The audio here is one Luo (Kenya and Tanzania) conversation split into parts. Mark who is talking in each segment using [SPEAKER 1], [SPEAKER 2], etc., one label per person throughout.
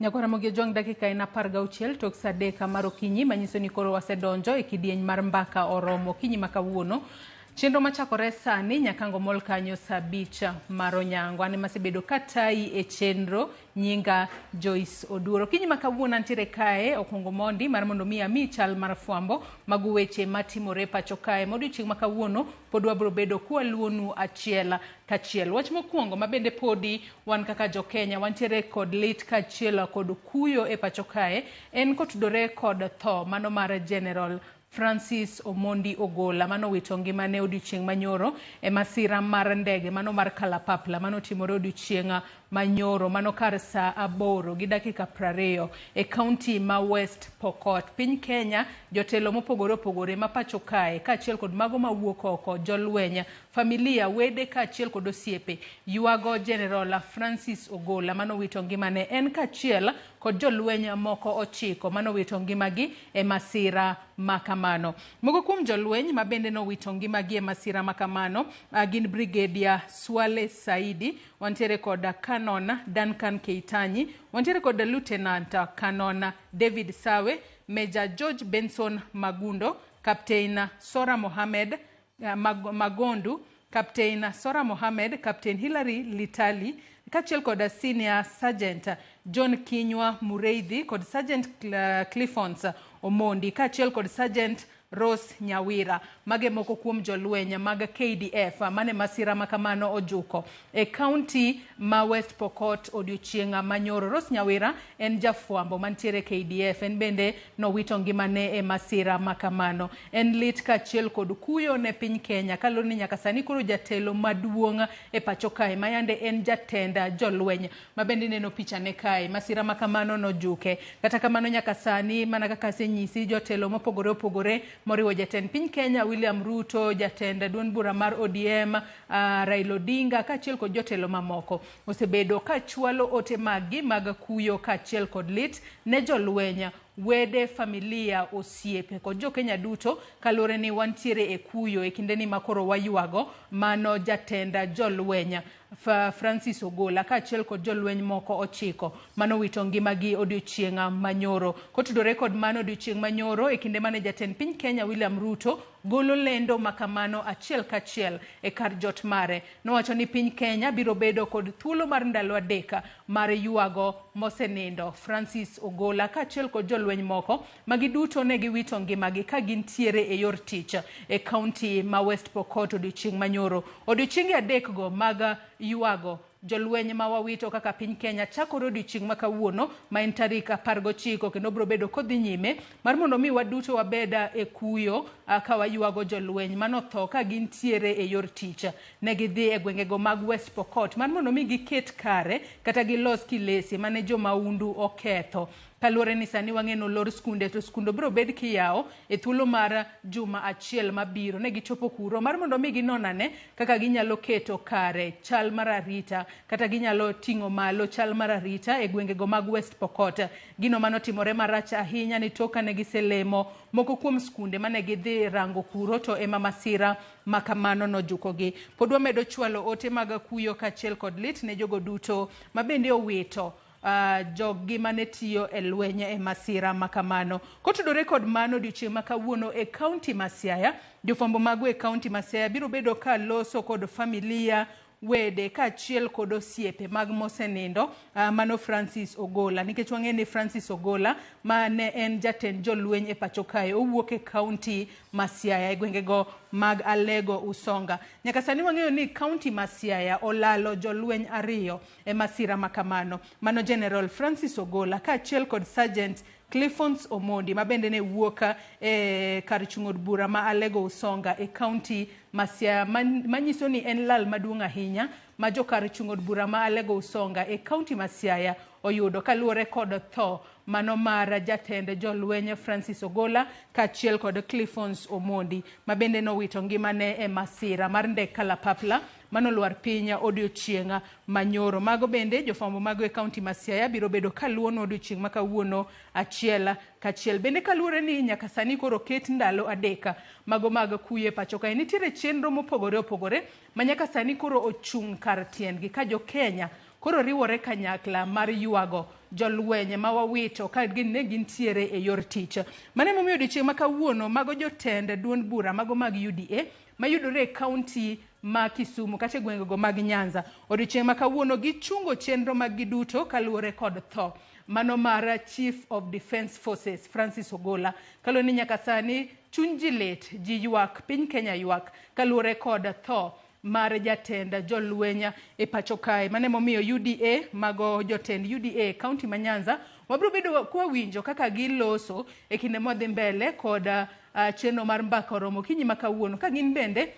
[SPEAKER 1] Nyakwar Ramogi Ojwang' dakika en 16 tok saa 3 mar okinyi manyiso ni koro wasedonjo e kidieny mar mbaka oromo okinyi ma kawuono. Chenro machakore sani nyakango mol kanyo saa 5 mar onyango. An ema asebedo katayi e chenro nyinga Joyce Oduor. Okinyi ma kawuono antiere kae okwongo mondi mar mondo mi ami chal mar fwambo mag weche matimore pacho kae. Ma odiochieng' ma kawuono pod wabro bedo kwaluonu achiel kachiel. Wach mokwongo ma bende podi wan kaka jo-Kenya wantiere kod lit kaachiel kod kuyo e pacho kae en kotudore kod tho mano mar General Francis Omondi Ogola mano wito ngimane odiochieng' manyoro e masira mar ndege mano mar Kalapapla mano otimore odiochieng' manyoro mano kar saa 8 gi dakika 20 e kaunti ma West Pokot. Piny Kenya jotelo mopogore opogore ma pacho kae kaachiel kod mago mawuok oko, jolweny, familia, wede kaachiel kod osiepe ywago General Francis Ogola mano wito ngimane en kaachiel kod jolweny moko 9 mano wito ngimagi e masira makamano. Moko kuom jolweny ma bende nowito ngimagi e masira makamano gin Brigadier Swale Saidi, wantiere kod Canon Duncan Keitanyi, wantiere kod Lieutenant Canon David Sawe, Major George Benson Magundo, Captain Sora Mohamed Magondu, Captain Sora Mohamed, Captain Hilary Litali, kaachiel kod Senior Sergeant John Kinywa Mureithi kod Sergeant Cliffons Omondi kaachiel kod Sergeant Rose Nyawira. Mage moko kuom jolweny mag KDF mane masira makamano ojuko e kaunti ma West Pokot odiochieng' manyoro. Rose Nyawira en jafwambo mantiere KDF, en bende nowito ngimane e masira makamano. En lit kaachiel kod kuyo ne piny Kenya kaluwore ni nyaka sani koro jatelo maduong' e pacho kae ma yande en jatend jolweny ma bende ineno pichane kae, masira makamano nojuke. Kata kamano nyaka sani mana kaka asenyisi, jotelo mopogore opogore moriwo jatend piny Kenya William Ruto, jatend duond bura mar ODM Raila Odinga kaachiel kod jotelo mamoko osebedo kachwalo ote maggi mag kuyo kaachiel kod lit ne jolweny, wede, familia, osiepe kod jo-Kenya duto kaluwore ni wantiere e kuyo e kindeni ma koro waywago mano jatend jolweny Francis Ogola kaachiel kod jolweny moko 9 manowito ngimagi odiochieng' manyoro. Kotudore kod mano odiochieng' manyoro e kinde mane jatend piny Kenya William Ruto golo lendo makamano achiel kachiel e kar jot mare, nowacho ni piny Kenya biro bedo kod thuolo mar ndalo 3 mar ywago mosenindo Francis Ogola kaachiel kod jolweny moko ma giduto ne giwito ngimagi ka gintiere e yor tich e kaunti ma West Pokot odiochieng' manyoro. Odiochienge 3 go mag ywago jolweny ma wawito kaka piny Kenya chakore odiochieng' ma kawuono ma en tarik 19 kendo biro bedo kodhi nyime mar mondo mi waduto wabed e kuyo ka waywago jolweny manotho ka gintiere e yor tich. Ne gidhi e gwengego mag West Pokot mar mondo mi giket kare kata gilos kilese mane jomaundu oketho. Kaluwore ni sani wang'e ni olor skunde to skunde biro bed kiyawo e thuolo mar juma achiel mabiro. Ne gichopo kuro mar mondo mi ginon ane kaka ginyalo keto kare chal mar arita kata ginyalo ting'o malo chal mar arita e gwengego mag West Pokot. Gino manotimore marach ahinya ni tok kane giselemo moko kuom skunde mane gidhi rango kuro to ema masira makamano nojukogi. Pod wamedo chwalo ote mag kuyo kaachiel kod lit ne jogo duto ma bende owito joggi mane tiyo e lweny e masira makamano. Kotudore kod mano odiochieng' ma kawuono e kaunti ma Siaya, jofwambo mago e kaunti ma Siaya biro bedo ka loso kod familia, wede kaachiel kod osiepe mag mosenindo mano Francis Ogola. Nikech wang'e ni Francis Ogola ma ne en jatend jolweny e pacho kae owuok e kaunti ma Siaya e gwengego mag Alego Usonga. Nyaka sani wang'eyo ni kaunti ma Siaya olalo jolweny 2 e masira makamano. Mano General Francis Ogola kaachiel kod Sergeant Cliffons Omondi ma bende ne wuok e kar chung' od bura ma Alego Usonga e kaunti ma Siaya, manyiso ni en lal maduong' ahinya ma jokar chung' od bura ma Alego Usonga e kaunti ma Siaya oyudo kaluwore kod tho mano mar jatend jolweny Francis Ogola kaachiel kod Cliffons Omondi ma bende nowito ngimane e masira mar ndek kalapapla manolwar piny odiochieng' manyoro. Mago bende jofwambo mago e kaunti ma Siaya biro bedo kaluwono odiochieng' ma kawuono achiel kachiel. Bende kaluwore ni nyaka sani koro ket ndalo 3 mago mag kuyo e pacho kae, nitiere chenro mopogore opogore ma nyaka sani koro ochung' kar tiendgi ka jo Kenya koro riwore kanyakla mar ywago jolweny ma wawito ka gin ne gintiere e yor tich. Mano emomiyo odiochieng' ma kawuono mago jotend duond bura mago mag UDA mayudore e kaunti ma Kisumu kata e gwengego mag Nyanza. Odiochieng' ma kawuono gichungo chenro mag gi duto kaluwore kod tho mano mar Chief of Defence Forces Francis Ogolla. Kaluwore ni nyaka sani chuny ji lit, ji ywak, piny Kenya ywak kaluwore kod tho mar jatend jolweny e pacho kae. Mano emomiyo UDA mago jotend UDA e kaunti ma Nyanza wabiro bedo kwawinjo kaka giloso e kinde mwadhi mbele kod chenro mar mbaka oromo okinyi ma kawuono ka gin bende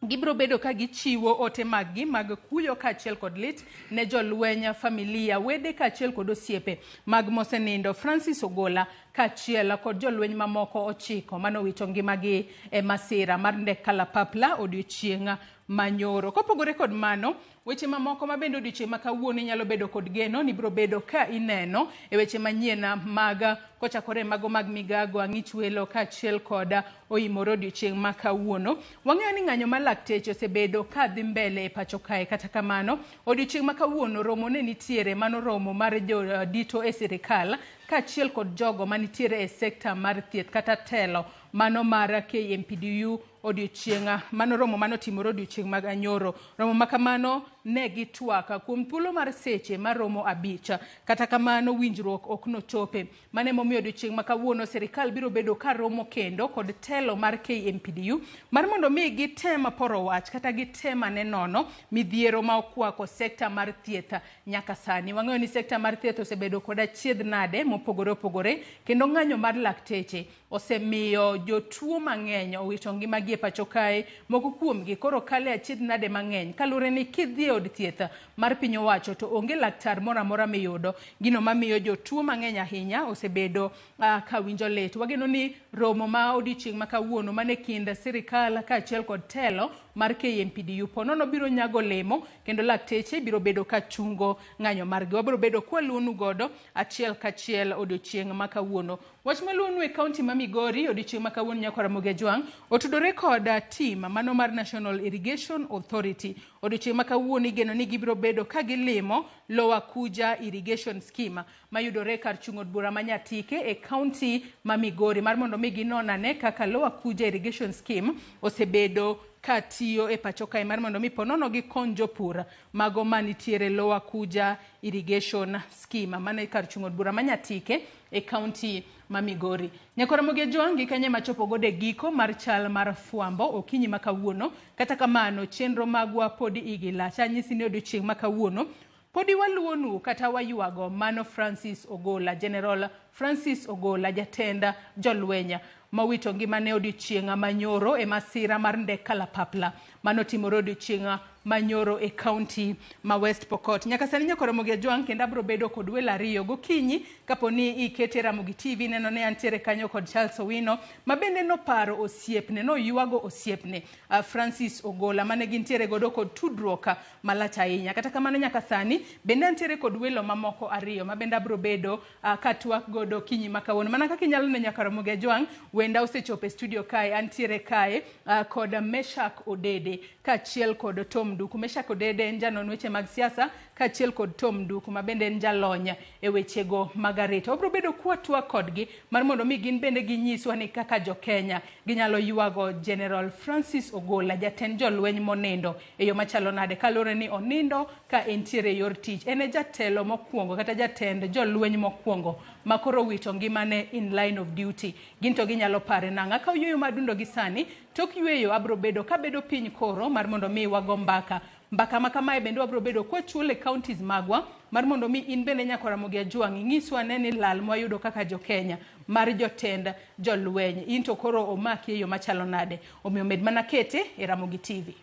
[SPEAKER 1] gibiro bedo ka gichiwo ote maggi mag kuyo kaachiel kod lit ne jolweny, familia, wede kaachiel kod osiepe mag mosenindo Francis Ogolla kaachiel kod jolweny mamoko 9 manowito ngimagi e masira mar ndek kalapapla odiochieng' manyoro. Kopogore kod mano, weche mamoko ma bende odiochieng' ma kawuono inyalo bedo kod geno ni biro bedo ka ineno e weche manyien mag kochakore mago mag migago, ang'ich welo kaachiel kod oimore odiochieng' ma kawuono. Wang'eyo ni ng'anyo mar lakteche osebedo ka dhi mbele e pacho kae, kata kamano odiochieng' ma kawuono romo ne nitiere, mano romo mar jodito e sirikal kaachiel kod jogo manitiere e sekta mar thieth kata telo mano mar KMPDU odiochieng' mano romo manotimore odiochieng' mag anyoro. Romo ma kamano ne gitwak kuom thuolo mar seche maromo 5, kata kamano winjruok ok nochope. Mano emomiyo odiochieng' ma kawuono sirikal biro bedo ka romo kendo kod telo mar KMPDU mar mondo mi gitem poro wach kata gitem ane nono midhiero ma okwako sekta mar thieth nyaka sani. Wang'eyo ni sekta mar thieth osebedo kod achiedh nade mopogore opogore kendo ng'anyo mar lakteche osemiyo jotuo mang'eny owito ngimagi e pacho kae. Moko kuomgi koro kale achiedh nade mang'eny kaluwore ni kidhi e od thieth mar piny owacho to onge laktar moro amora miyudo. Gino mamiyo jotuo mang'eny ahinya osebedo ka winjo lit. Wageno ni romo ma odiochieng' ma kawuono mane kind sirikal kaachiel kod telo mar KMPDU ponono biro nyago olemo kendo lakteche biro bedo ka chungo ng'anyo margi. Wabiro bedo kwaluonu godo achiel kachiel odiochieng' ma kawuono. Wach maluonu e kaunti ma Migori odiochieng' ma kawuono nyakwar Ramogi Ajwang' otudore kod team mano mar National Irrigation Authority. Odiochieng' ma kawuono igeno ni gibiro bedo ka gilimo Lower Kuja Irrigation Scheme mayudore kar chung' od bura ma Nyatike e kaunti ma Migori mar mondo mi ginon ane kaka Lower Kuja Irrigation Scheme osebedo ka tiyo e pacho kae mar mondo mi ponono gikony jopur mago manitiere Lower Kuja Irrigation Scheme mano e kar chung' od bura ma Nyatike e kaunti ma Migori. Nyakwar Ramogi Ajwang' gi kanye machopo godo e giko mar chal mar fwambo okinyi ma kawuono. Kata kamano chenro magwa pod igi lach. Anyisi ni odiochieng' ma kawuono podi waluonu kata waywago mano Francis Ogolla, General Francis Ogolla, jatend jolweny mowito ngimane odiochieng' manyoro e masira mar ndek kalapapla manotimore odiochieng' manyoro e kaunti ma West Pokot. Nyaka sani nyakwar Ramogi Ajwang' kendo abiro bedo kod welo ariyo gokinyi kapo ni ikete Ramogi TV neno ne antiere kanyo kod Charles Owino ma bende noparo osiepne, noywago osiepne Francis Ogolla mane gintiere godo kod tudruok malach ahinya. Kata kamano nyaka sani bende antiere kod welo mamoko ariyo ma bende abiro bedo katwak godo kinyi ma kawuono. Mana kaka inyalo neno nyakwar Ramogi Ajwang', wenda osechopo e studio kae, antiere kae kod Meshak Odede kaachiel kod Tom Nduku. Meshak Odede en janon weche mag siasa kaachiel kod Tom Nduku ma bende en jalony e wechego mag arita. Wabiro bedo kwatwak kodgi mar mondo mi gin bende ginyiswa ni kaka jo-Kenya ginyalo ywago General Francis Ogolla, jatend jolweny monindo e yo machalo nade kaluwore ni onindo ka entiere e yor tich. En e jatelo mokwongo kata jatend jolweny mokwongo ma koro owito ngimane in line of duty. Gin to ginyalo pare nang'o? Akawo yueyo madundo gi sani, tok yueyo abiro bedo kabedo piny koro mar mondo mi wago mbaka. Mbaka ma kamae bende wabiro bedo kwachulo e counties magwa mar mondo mi in bende nyakwar Ramogi Ajwang' ing'iswa ane ni lal mwayudo kaka jo-Kenya mar jotend jolweny. In to koro omaki e yo machalo nade? Omiyo med mana kete e Ramogi TV.